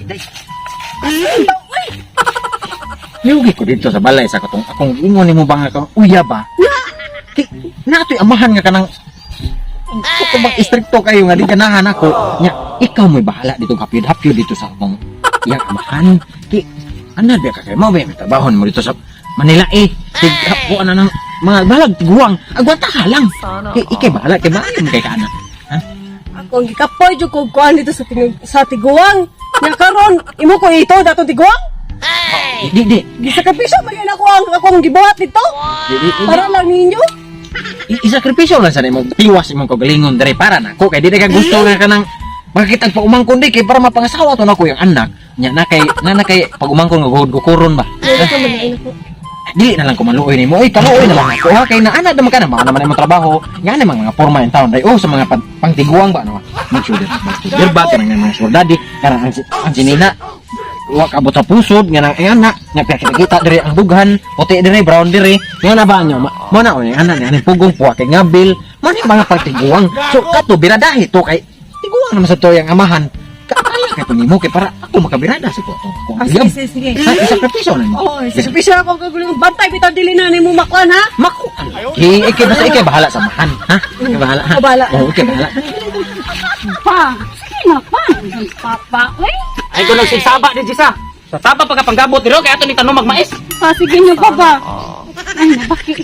Day. Yugi ko dito sa balay sa katong akong ingon nimo ba nga ka uya ba? Kay natoy amahan nga kanang ko bang istrikto kayo nga di ganahan ako. Nya ikaw mo'y bahala dito hapyod-hapyod dito sa akong iyang amahan. Kay ana ba ka kay mo ba may trabaho mo dito sa Manila eh. Tig kuan na ng mga balag tiguang. Agwanta ka lang. Kay ikay bahala kay maayo mo kay kaana. Ha? Ako ang gikapoy jud ko kuan dito sa sa tiguang. Nya karon imo ko ito datong tiguang. Di di Gisakripisyo man yun ako ang akong gibuhat dito. di di. di. Para lang ninyo. Isakripisyo lang sa nimo tiwas imong kaugalingon diri para nako kay di ka gusto nga kanang makakita pa umangkon di kay para mapangasawa to nako yung anak nya na kay pag umangkon nga guhod kukuron ba. Dili na lang ko maluoy nimo, oy, kaluoy na lang ako ha, kay naana naman ka na mao naman imong trabaho nga na mga porma in town day oh sa mga pangtiguang ba no, mag shoulder ba kanang mga sugar daddy kanang ang sinina wa kabot sa pusod nga nang anak nga pia kita diri ang dughan puti diri brown diri nga na ba nyo mo na oy anak ni aning pugong puwa kay ngabil mo ni mga pagtiguang. So kato biradahi to kay tiguang naman sa to yang amahan kaala kay to nimo kay para ako makabirada sa ko to. Ah, sige, sige, sige. Ha, isakripisyo na nimo. Oo, sakripisyo ako ang kaugalingon. Bantay bitaw dili na nimo makuan ha. Maku eh, ikay basta ikay bahala sa amahan ha, ikay bahala ha. Ako bahala. Oo, ikay bahala. Pa, sige na pa. Papa, uy. Ay ko nagsigsaba di Jisa. Sa saba pagka panggabot diro kay ato ni tanong magmais. Pa, sige nyo pa ba? Ay, nabaki.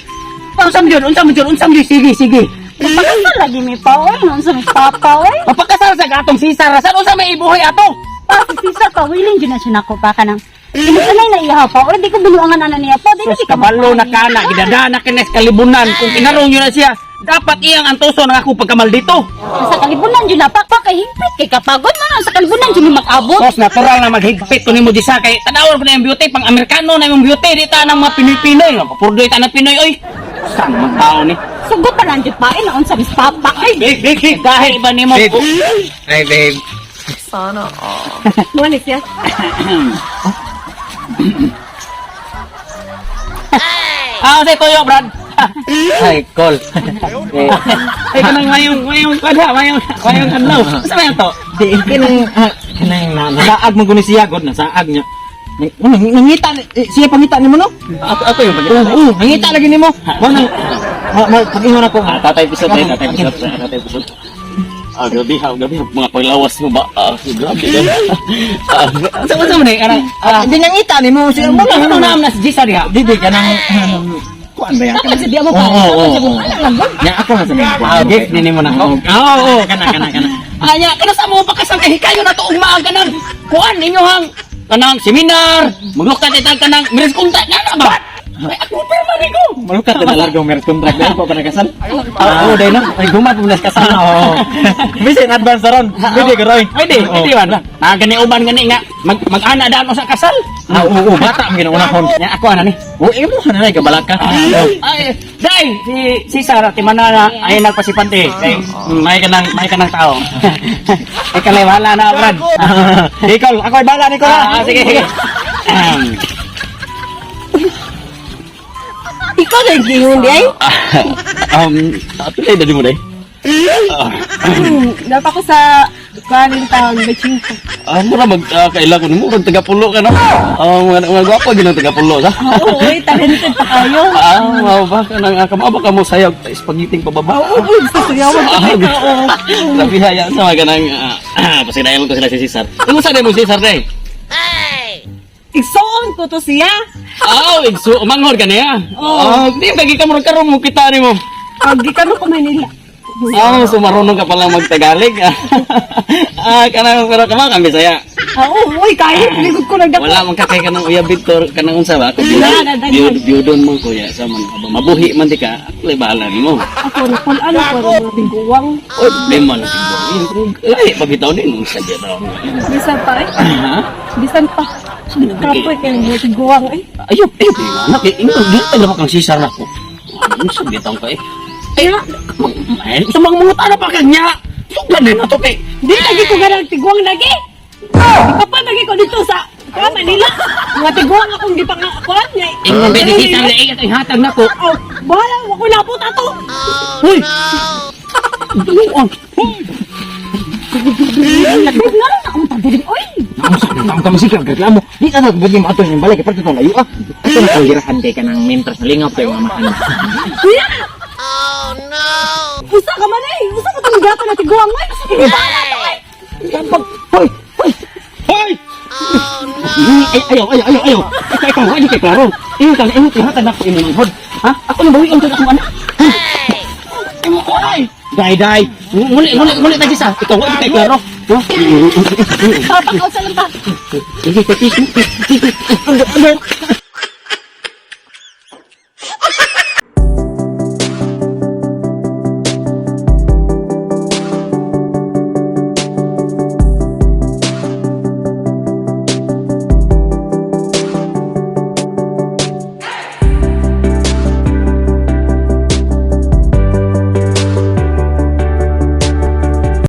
Unsa man jud, unsa man jud, unsa man jud, sige sige. Magpakasal lagi mi pa, uy. Unsa mi papa, uy. Mapakasal sa atong Cesar, rasan unsa may ibuhi ato? Pa, si Sisa pa, willing dyan na siya nako pa ka nang. Inusanay na iya pa, uy. Di ko binuangan na niya pa. Di Sus ko kabalo na kana gidadana kines kalibunan kung kinarong yun na siya. Dapat iyang antuso ng ako pagkamaldito. Sa kalibunan dyan na pa, pa, kay hingpit, kay kapagod man. Sa kalibunan dyan mi mag-abot. Sos natural na maghigpit to nimo Jisa kay tanawon ko na yung beauty pang Amerikano na yung beauty di ta ng mga Pinoy-Pinoy. Mapurdoy ta ng Pinoy oy. Saan man tao ni? Sugot pa lang dyan pa, eh, naon sa mis papa. Ay, Big big big dahil ba nimo? Babe. Ay, babe. Mo ni siya. Ah, say toyo, Brad. Ay, call. Eh, Ay kanang mayong mayong kada mayong mayong adlaw. Sa mayon to? Di, kanang, kanang na, nasaag mo guni siya, god, nasaag niya. Nangita, eh, siya pangita nimo no? Ako ako yung Oo, oo, nangita lagi nimo. Mo nang ma, ma, pag-ingon ako. Ah, tatay pisot eh, tatay pisot, tatay pisot. Ah, grabe ha, grabe ha, mga paglawas mo ba? Ah, grabe. Ah, sa unsa man eh, kanang Ah, di nangita nimo siya mo ano lang. na na si Jisa diha. Di kanang kuan ba yan? dapat sa diya mo pa. Oo, oo, Dapat sa oo. mo. Alam lang ba? Nya ako na sa mga kuan. Ah, gift ni nimo na. Oo, oo, oo, kana kana kana. Anya, kana sa mo pakasal kay hikayo na to ugma ang kanang kuan ninyo hang kanang seminar, maglukat itag kanang marriage contract na na ba? Ay, ako pirma ni ko. Malukat na largo marriage contract dahil pa pa nakasal. Ah, oo, dahil na. Ay, gumat mo na sa kasal. Oo. Bisin advance ron. Pwede ka Roy. Pwede, pwede man. Ah, gani uban gani nga mag mag-ana daan mo sa kasal. Ah, oo, oo, bata ang ginaunahon. Nya ako ana ni. Oo, imo na na kabalaka. Ay, day, si si Sarah timana na ay nagpasipante. Kay may kanang tao. Ay kalay wala na, Brad. Ikaw, ako ay bala ni ko. Ah, sige, sige. Ikaw na giyon di ay. Atulay dali mo day. Napa ko sa kuan town Bachingko. Ah, mura mag kaila ko nimo murag taga-pulo ka no. Ah, mga mga gwapo gyud ang taga-pulo sa. Oo, oy, talented pa kayo. Ah, mao ba kanang kamo ba kamo sayag spaghetti pababa. Oo, oy, gusto sayawan pa kayo. Oo. Grabe haya sa mga kanang pasidayon ko sila si Cesar. Imo sa mo Cesar day? Igsoon ko to siya. Aw, igso manghor ka niya. Oo. Oh, di ba ka murag karon mo kita nimo. Pag gikan ko Manila. Ah, so marunong ka palang magtagalog. Ah, kanang pero kama kami saya. Ah, oo, oy, kahit likod ko nagdako. Wala man ka kay kanang Uya Victor kanang unsa ba? Ako Wala, na, daghan. biyudon man kuya sa man mabuhi man di ka. Ako lay bahala nimo. Ako na pul ano ko mga tiguang. Oy, problema na siguro. Lahi pagitaw din unsa gyud daw. Bisan pa eh. Ha? Bisan pa. Kapoy kay mga tiguang eh. Ayo, ayo anak eh ingon di pa naman kang sisar nako. Unsa gyud ka eh. Ay, ay, sa mga mga tana pa kanya. Suglan din na to kay. Di lagi ko ganang tiguang lagi. Di pa lagi ko dito sa kuan Manila. Mga tiguang akong gipangakuan niya. Ingon di sisar na ingat ang hatag nako. Oh, bahala ako napot ato. Hoy. Duluan. Lagod na lang akong tabirin, uy. Unsa Ang kami sikap reklamo. Di na nagbud mo ato yung balay kay parte tong layo ah. Ato na kalirahan kay kanang mentras na lingaw kay mga mahan. Kuya! Oh no! Usa ka man eh! Usa ka tong gato na tiguang eh! Pag hoy, hoy. Hoy! Ay, ayaw, ayaw, ayaw, ayaw. Ikaw, ikaw, hindi kay klaro. Ingon ka, ingon ka, hatag ako imong manghod. Ha? Ako nang bawion sa akong anak. Imo ko ay. Dai, dai. Muli, muli, muli tayo sa. Ikaw, hindi kay klaro. Ha? Papakaw sa lang pa! Sige, sige, sige.